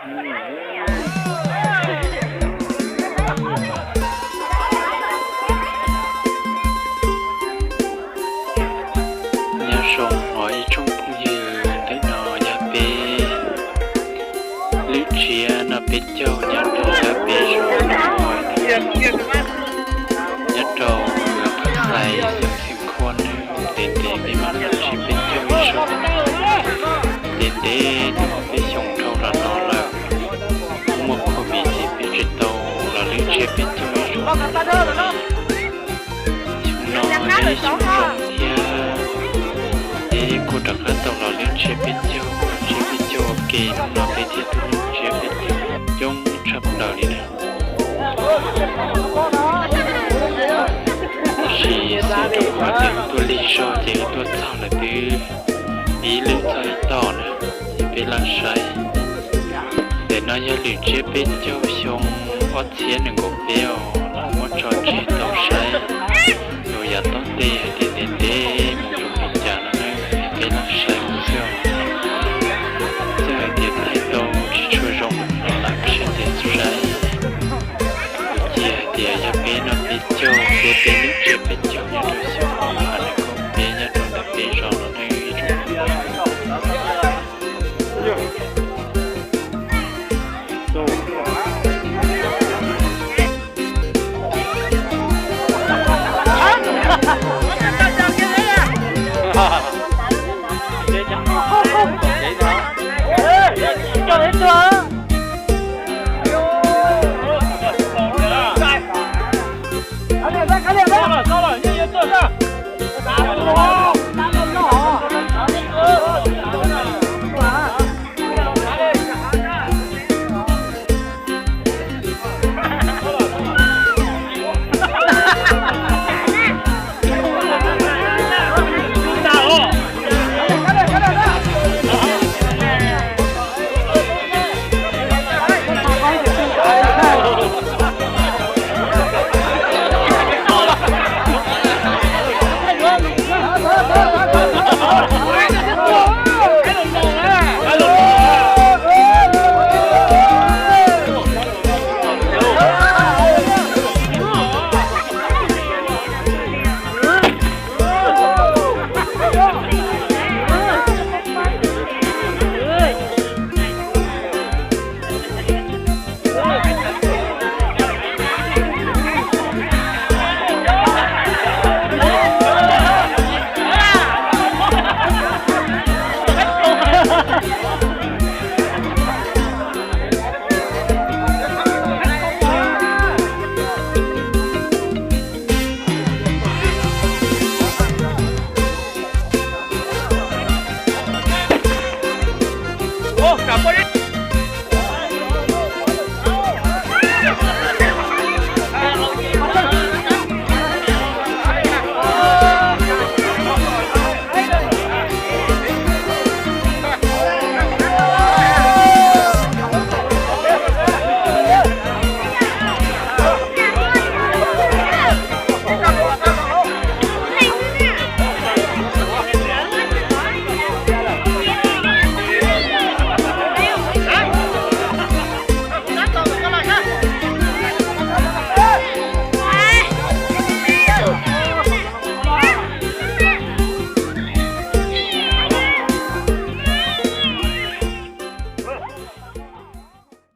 Nyob zoo os ib tsoom phooj ywg, ntawm no yog peb lwm tsiab noj peb caug nyob rau peb zos no, nyob rau Phab Xais xeev Khuam nawb. Ntev ntev peb mam li ntsib peb caug ib zaug, ntev ntev tau ob peb xyoos dhau los no lawm, muaj COVID ces peb tsis tau los lwm tsiab peb caug ib zaug. Xyoo no yog ib xyoo zoo thiab, peb kuj rov qab tau los lwm tsiab peb caug, tsiab peb caug ua ke, hnub no peb thiaj tuaj lwm tsiab peb caug coob tshaj plaws li na. Tab sis xyov rau qhov tias tuaj lig zog ces tuaj txog lawm twb ib lwm txog ib tom na, ces peb lam saib. Ntawm no yog lwm tsiab peb caug xyoo ob txhiab nees nkaum peb os, muab tso tseg tau saib. Nws yav tom ntej hais tias ntev ntev mus zoo li cas no ne, peb lam saib mus xwb os. Txawm hais tias thaij tau tsis tshua zoo los lam saib tias saib. Kuv cia hais tias yog peb noj peb caug thiab peb lwm tsiab peb caug nyob rau xyoo